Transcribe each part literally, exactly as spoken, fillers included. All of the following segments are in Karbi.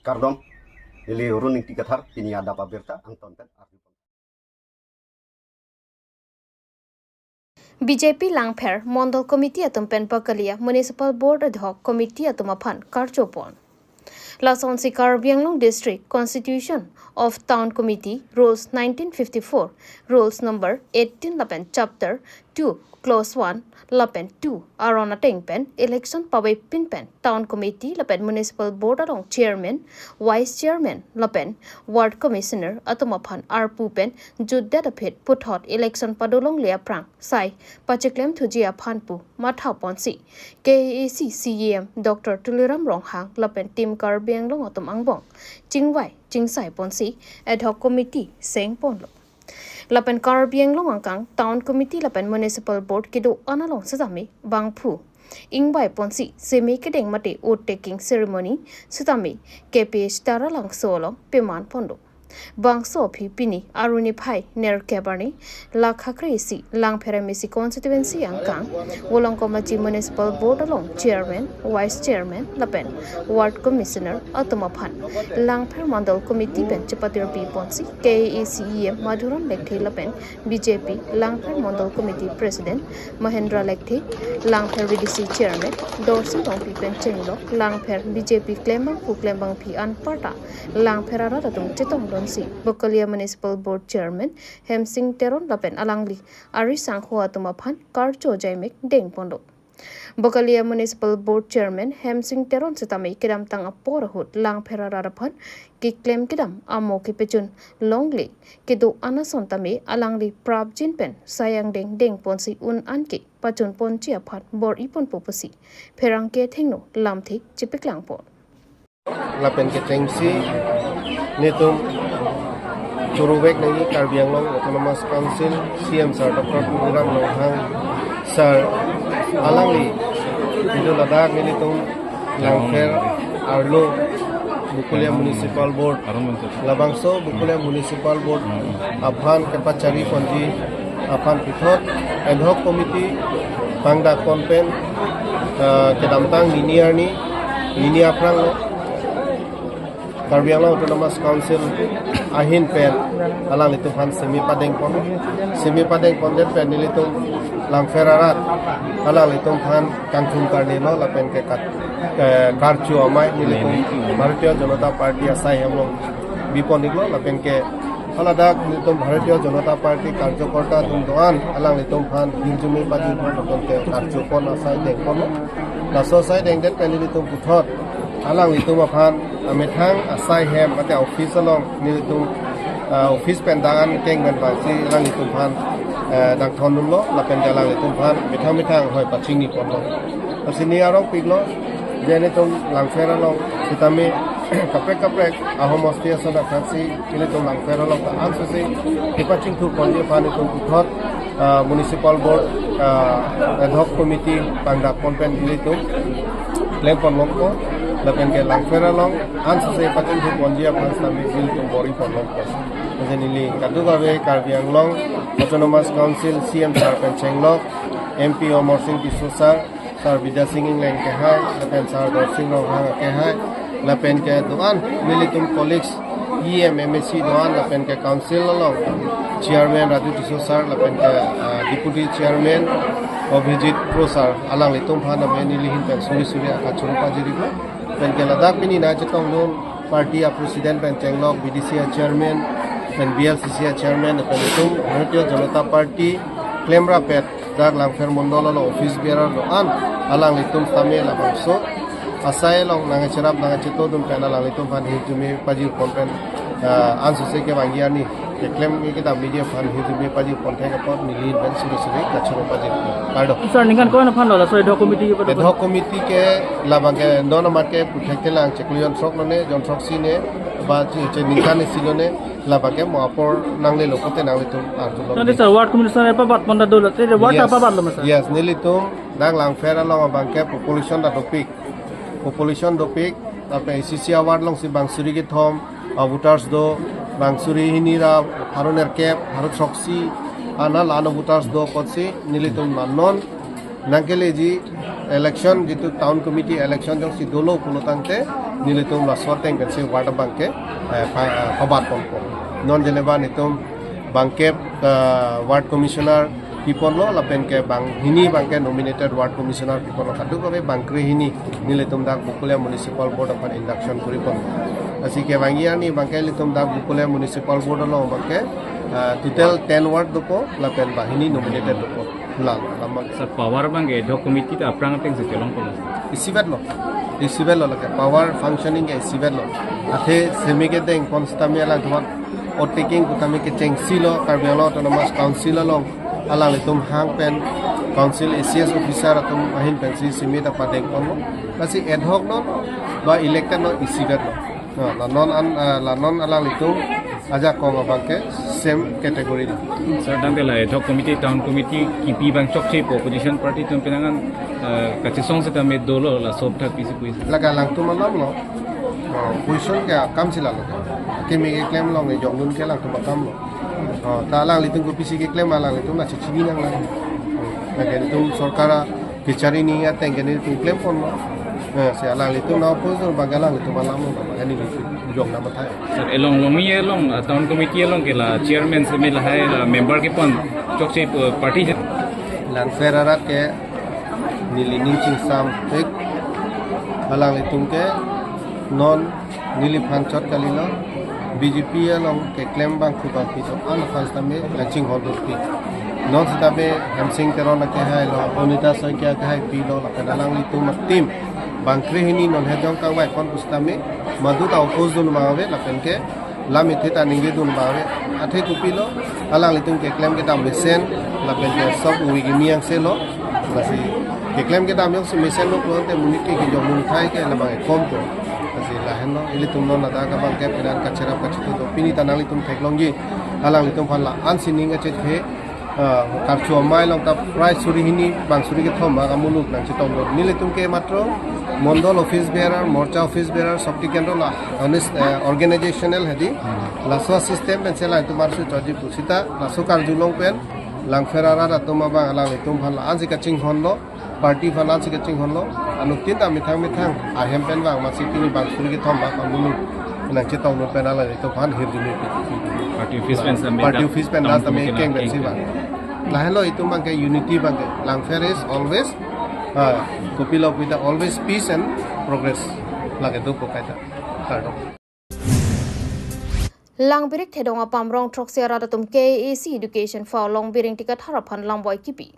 Kardom, neli Run Ingti Kathar, pini adap abirta angton pen arju. B J P Langpher Mondol Committee atum pen Bakalia Municipal Board Ad Hoc Committee atum aphan karcho pon. Lasonsi Karbi Anglong District Constitution of Town Committee Rules nineteen fifty-four, Rules number eighteen lapen Chapter two, Clause one lapen two aron ateng pen election pavepin pen Town Committee lapen Municipal Board along Chairman, Vice Chairman lapen Ward Commissioner atum aphan arpu pen jutdet aphi puthot election padolongle aphrang sai pachiklem thuji aphan pu matha ponsi K A A C C E M Doctor Tuliram Ronghang lapen Team Karbi Anglong atum angbong chingvai chingsai ponsi Ad Hoc Committee seng ponlo. Lapen Karbi Anglong angkang Town Committee lapen Municipal Board kedo-an along sitame bangphu ingvai ponsi seme kedeng mate oath taking ceremony sitame K P H Taralangso along peman ponlo. Bangso aphi pini arni phai nerkep arni lakha kre isi Langpher M A C constituency angkang Volongkom Machi Municipal Board along Chairman, Vice Chairman lapen Ward Commissioner atum aphan Langpher Mondol Committee pen chepatirpi ponsi K A A C E M Madhuram Lekthe lapen B J P Langpher Mondol Committee President Mahendra Lekthe, Langpher V D C Chairman Dorsing Rongpi pen chenglok Langpher B J P klembangphu klembangpi anparta Langpher arat atum chetongdunsi Bakalia Municipal Board Chairman Hemsing Teron lapen alangli ari sangho atum aphan karcho jaimek deng ponlo. Bakalia Municipal Board Chairman Hemsing Teron sitame kedamtang apor ahut Langpher arat aphan keklem kedam amo kepachun longle kedo-an ason tame alangli prapjin pen sai angdeng deng ponsi un an ke pachun ponji aphan bor-i ponpo pusi pherangke athengno lamthe chepaklang pon. Lapen kechengsi netum churuvek nangji Karbi Anglong Autonomous Council C E M Sir Doctor Tuliram Ronghang Sir alangli video ladak nelitum Langpher arlo Bokolia Municipal Board, labangso Bokolia Municipal Board aphan kepachari ponji aphan puthot Ad Hoc Committee pangdak pon pen, ah, kedamtang nini arni, nini aphrang lo Karbi Anglong Autonomous Council ahin pen alanglitum aphan semi padeng pon, semi padeng pondet pen nelitum Langpher arat alanglitum aphan kangthum karne lo lapen ke kat, ke karcho amei nelitum Bharatiya Janata Party asai hem along bipon iklo lapen ke haladak nelitum Bharatiya Janata Party karjokorta atum do-an alanglitum aphan hirjume pajir pon lapen ke karcho pon asai deng ponlo. Laso asai dengdet pen nelitum puthot alanglitum aphan amethang asai hem mate office along nelitum, ah, office pen dang an keng pen bangsi alanglitum aphan, eh, dang thondunlo lapen ke alanglitum aphan methang methang hoi pachingni ponlo. Lasi ne arong piklo je netum Langpher along sitame kaprek kaprek ahomosti ason akansi netum Langpher along ta ansose kepachingthu ponji aphan netum puthot, ah, Municipal Board, ah, Ad Hoc Committee pangdak pon pen netum klem pon longpo lapen ke Langpher along ansose pachingthu ponji aphan sitame netum bor-i pon longpo. Lapen neli kadokave Karbi Anglong Autonomous Council C E M Sir pen chenglok M P Amarsing Tisso Sir, Sir Bidya Sing Engleng kehai, lapen Sir Dorsing Ronghang kehai, lapen ke do-an nelitum colleagues E M, M A C do-an, lapen ke Council along Chairman Raju Tisso Sir, lapen ke, ah, Deputy Chairman Abhijit Kro Sir, alanglitum aphan name neli ahin pen suri suri akachoro pajirlo. Lapen ke ladak pini nangchetongdun party a President pen chenglok B D C a Chairman, pen B L C C a Chairman, pen itum Bharatiya Janata Party klemrap-et dak Langpher Mondol along office bearer do-an alanglitum tame labangso asai along nangcherap nangchetongdun pen alanglitum aphan hirjume pajir pon pen, ah, ansose kevangji arni keklem kedam media aphan hirjume pajir pon thek apot neli ahin pen suri suri kachoro pajir. Kardom. Sir, ningkan ko-an aphan lo laso Ad Hoc Committee ke? Ad Hoc Committee ke labang ke non amat ke puthek telang chiklo jonthrok lone, jonthrok isi ne, ba che, che ningkan isi lone, labang ke mo apor nanglelo pulote nanglitum arjulo. Tadi sir, Ward Commissioner pabat pon ta dolo, te ward ta Yes. pabat lo ma sir? Yes, nelitum dak Langpher along abang ke population ta dopik. Population dopik, lapen isi isi a ward alongsi bang suri kethom a voters do, bang suri hini ra pharo nerkep, pharo throksi, ana la-an a voters do apotsi nelitum non non nangkeleji election jitu town committee election jongsi dolo pulo tangte Nelitum laso ateng pensi ward abangke, eh, pa-, eh, pabat ponpo. Non jeneba nelitum bangkep, eh, ward commissioner piponlo, lapen ke banghini abangke nominated ward commissioner piponlo, kadokave bangkrehini nelitum dak Bokolia Municipal Board aphan induction koripon. Lasi kevangji arni abangke nelitum dak Bokolia Municipal Board along abangke, eh, total ten ward dopo, lapen banghini nominated dopo. Lang, lamang. Sir, power abangke ad hoc committee ta aphrang atengsi chelongpo? Isivetlo. Isivetlo lake. Power functioning ke isivetlo. Athe semi kedeng pon sitame alangtum oath taking pu tame kechengsilo, Karbi Anglong Autonomous Council along alanglitum hang pen council A C S officer atum ahin pensi semi ta padeng ponlo. Lasi ad hoc non ba elected non isivetlo. Na, la non an, ah, la non alanglitum ajakong abangke same category lo. Sir, tangte la ad hoc committee, town committee kipi abang chokchepo, opposition party atum penang an, eh, kachesong sitame dolo, laso aphuthak pisi pu-i? Lake alangtum alam lo. Oh, opposition ke akam si lalo. Keme keklem along ke jongdun ke alangtum akam lo. Oh, ta alanglitum kopisi keklem alanglitum la chechini nanglang. Lake nelitum sorkar a kechari ni ateng ke nelitum klem ponlo. Eh, si alanglitum na oppose abangke alanglitum alam lo, abangke nelitum jong na mathai. Sir, along longni along, ah, town committee along ke la chairman seme lahai la member kepon chokche, eh, party je. Langpher arat ke neli ning chingsam pik, alanglitum ke non neliphan chot kalilo, B J P along keklem bangphu bangphi so an aphan sitame nangchinghon dotpi. Non sitame Hemsing Teron akehailo, Anita Saikia akehaipilo, lapen alanglitum a-team bangkrehini non hejong kangvai pon pu sitame madu ta oppose dun abang ave, lapen ke lam ithe ta ningje dun abang ave. Athe kopilo, alanglitum keklem kedam mesen, lapen ke sok uwi kimi angselo, lasi keklem kedam jongsi mesenlo pulote monit ke kejong monit thai ke labang ekom po. Lasi lahenlo, ilitum non ladak abangke penang kacherap kachetong do, pini ta nanglitum theklongji, alanglitum aphan la-an sining kachethe, ah, karchu amei along ta prai suri hini bang suri kethom bang amuluk nangchetong do. Nelitum ke matro mondol office bearer, morcha office bearer, Shakti Kendra la honest, eh, organizational hedi. Laso system pensi alanglitum arsu choji pu sita, laso karjulong pen Langpher arat atum abang alanglitum aphan la-ansi kachinghonlo, party aphan la-ansi kachinghonlo, anuttin ta methang methang ahem pen bang masi pini bang suri kethom bang amuluk nangchetong dun pen alanglitum aphan hirjume pi. Party office pen sitame, party office pen town sitame committee keng pen keng si bang. Lahenlo itum abangke unity abangke. Langpher is always, ah, kopilo pu ta always peace and progress. Lake dopo kaita. Kardom. Langbirik Thedong apam rong throksi arat atum K A A C Education Pho Longbiring Tikathar aphan lamvoi kipi.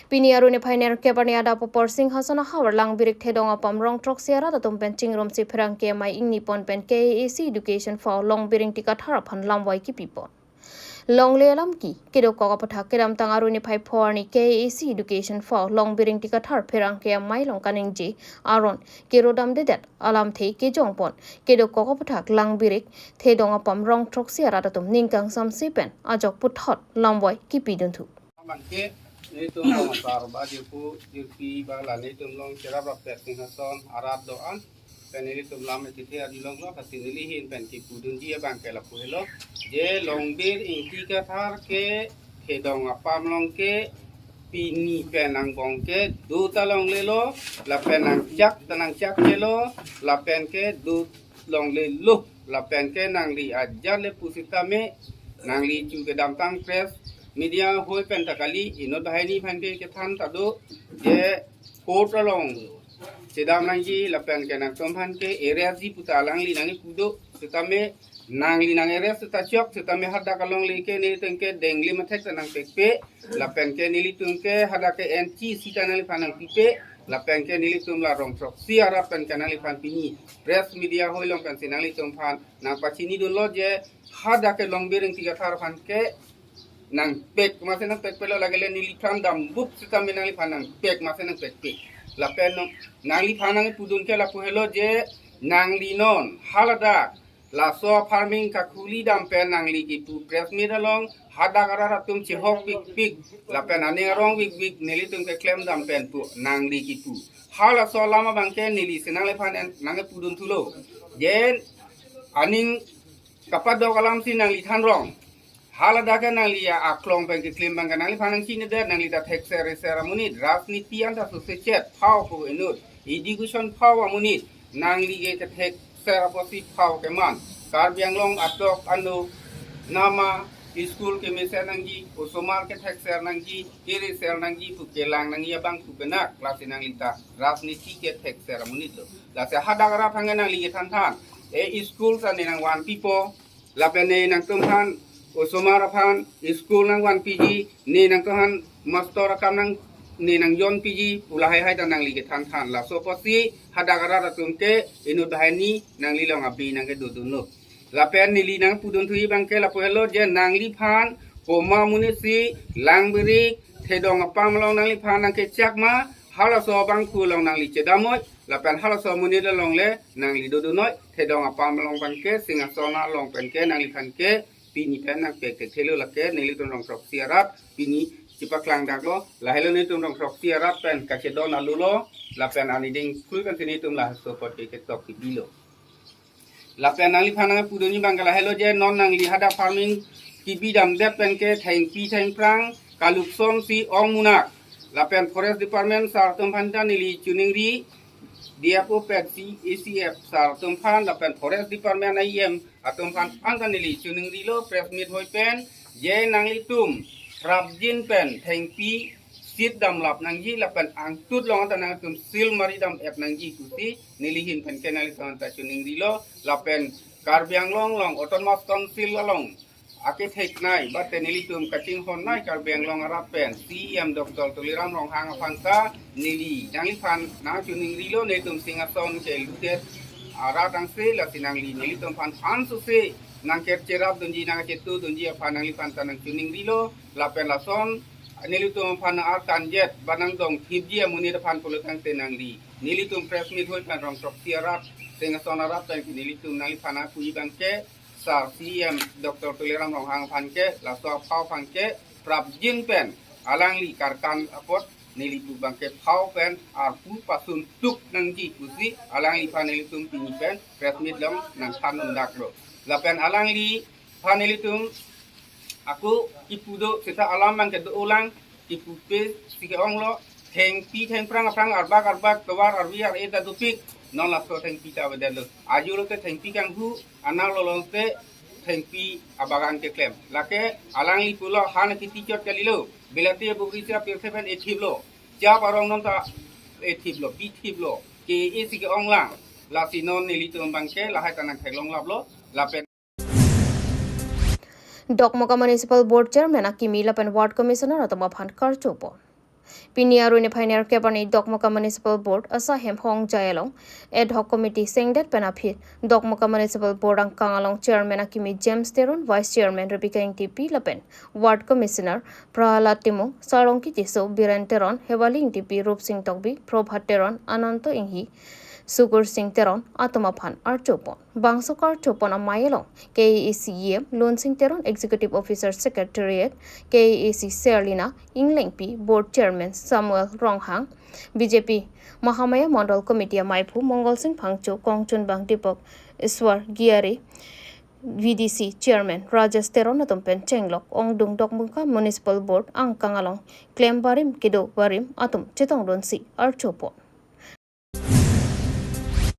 Pini arni phai nerkep arni adap apor Singhason ahavar Langbirik Thedong apam rong throksi arat atum pen chingrumsi pherangke amei ingni pon pen K A A C Education Pho Longbiring Tikathar aphan lamvoi kipi pon. Longle alam ke kedokok aphuthak kedamtang arni phai pho arni K A A C Education Pho Longbiring Tikathar pherangke amei along kaningje aron kerodamdedet alamthe kejong pon kedokok aphuthak Langbirik Thedong apam rong throksi arat atum ning kangsamse pen ajok puthot lamvoi kipi dunthu. Abangke, nelitum long asar ba jirpo jirpi ba la nelitum long cherap rap pet Singhason arat do-an, pen nelitum lam etithe arjulonglo, lasi neli ahin pen kipu dunji abangke lapu helo, je Longbiring Tikathar ke Thedong apam along ke pini pen angbong ke do ta longlelo, lapen nangchak ta nangchak kelo, lapen ke do longlelo, lapen ke nangli ajat le pusitame, nangli chu kedamtang press media ahoi pen ta kali, inut banghini aphan ke kethan ta do, je court along chedam nangji, lapen ke nangtum aphan ke arrest ji pu ta alangli nangkipu do, sitame nangli nang arrest ta chok, sitame hadak alongle ke nelitum ke denglim athek ta nangpekpe, lapen ke nelitum ke hadak ke N C C ta nangliphan nangpipe, lapen ke nelitum la rong throksi arat pen ke nangliphan pini press media ahoi along pensi nanglitum aphan nangpachini dunlo je hadak ke Longbiring Tikathar aphan ke nangpek masi nangpekpelo, lake le neliphan dambup sitame nangliphan nangpek masi nangpekpe. Lapen non nangliphan nangkipu dun ke lapu helo je nangli non haladak laso farming kakhuli dam pen nangli kipu press meet along hadak arat atum chehok bikbik lapen aning arong bikbik nelitum keklem dam pen pu nangli kipu. Halaso alam abangke nelisi nangliphan en nangkipu dunthulo. Je aning kapadok alamsi nangli than rong. Haladak ke nangli aklong pen keklim abangke nangliphan nangchinidet, nangli ta thekser reser amonit, rajniti anta sosechet pho pu inut, education pho amonit, nangli ke kethekser apotsi phao keman. Karbi Anglong atok anu nama school kemesen nangji, osomar kethekser nangji, kereser nangji pu kelang nangji abang pu penak, lasi nangli ta rajniti kethekser amonit lo. Lasi hadak arat aphan ke nangli kethan than. E school ta ne nangvanpipo, lapen ne nangtum aphan osomar aphan school nangvanpiji, ne nangtum aphan master akam nang ne nangjonpiji pu lahai hai ta nangli kethan than. Laso apotsi hadak arat atum ke inut banghini nangli along abi nangkedodunlo. Lapen neli nangpudun thuji abang ke lapu helo je nangliphan komat amonit si lang birik thedong apam along nangliphan nangkechak ma, halaso abang pu along nangli chedamnoi, lapen halaso amonit along le nangli dodunoi. Thedong apam along abang ke Singhason along pen ke nangliphan ke pini pen nangpek thekthelo, lake nelitum rong throksi arat pini chepaklang daklo. Lahelo nelitum rong throksi arat pen kachedon alu lo, lapen aniding khui kan si nelitum laso apot ke ketok kebilo. Lapen nangliphan nangpudunji abang ke lahelo je non nangli hadak farming kebidamdet pen ke thengpi thengphrang kaluksong si ong munak. Lapen Forest Department sar atum aphan ta neli choningri, D F O pen C A C F sar atum aphan lapen Forest Department E M atum aphan ta neli choningrilo press meet hoi pen, je nanglitum prapjin pen thengpi sit damlap nangji lapen angtut along ta nangtum seal mari dam-et nangji pusi neli ahin pen ke nanglitum aphan ta choningrilo. Lapen Karbi Anglong along Autonomous Council along aketheknei, bate nelitum kachinghonnei Karbi Anglong arat pen C E M Doctor Tuliram Ronghang aphan ta neli nangliphan nangchoningrilo, nelitum Singhason ke ludet arat angse, lasi nangli nelitum aphan ansose nangkercherap dunji, nangchetu dunji aphan nangliphan ta nangchoningrilo. Lapen lason nelitum aphan nang-arkanjet ba nangdongthipji amonit aphan pulo tangte nangli nelitum press meet hoi pen rong throksi arat, Singhason arat pen ke nelitum nangliphan nangpuji abang ke sar C E M Doctor Tuliram Ronghang aphan ke, laso aphao aphan ke prapjin pen alangli karkan apot neli pu abang ke phao pen arpu pasun tuk nangji pusi alangliphan nelitum pini pen press meet along nangthan un daklo. Lapen alangliphan nelitum ako kipu do seta alam abang ke do-olang, kipupe si ke-onglo, thengpi thengphrang aphrang arbak arbak tovar arvi ar-e ta dopik, non laso thengpi ta avedetlo. Ajo lote thengpi kanghu, anak lolong te thengpi abagan keklem. Lake alangli pulo han kiti chot kalilo, bilati bugri si apirthe pen ethiplo, chap arong non ta ethiplo, bithiplo, ke-e si ke-onglang. Lasi non nelitum abang ke lahai ta nangtheklonglaplo, lapen Dokmoka Municipal Board Chairman akimi lapen Ward Commissioner atum aphan karchopon. Pini arni niphai nerkep arni Dokmoka Municipal Board asahem hongjai along Ad hoc Committee sengdet pen aphi Dokmoka Municipal Board angkang along Chairman akimi James Teron, Vice Chairman Rebecca Ingtipi lapen Ward Commissioner Prahalad Timung, Sarongki Tisso, Biren Teron, Hewali Ingtipi, Rupsing Tokbi, Prabhat Teron, Ananto Inghi, Sukur Sing Teron atum aphan archopon. Bangso karchopon amei along K A A C E M Lunsing Teron, Executive Officer Secretariat K A A C Serlina Inglengpi, Board Chairman Samuel Ronghang, B J P Mahamaya Mondol Committee amaiphu Mongol Sing Phangcho, kongchunbang Deepak Iswar Giare, V D C Chairman Rajesh Teron atum pen chenglok ongdung Dokmoka Municipal Board angkang along klem barim kedo barim atum chetongdunsi archopon.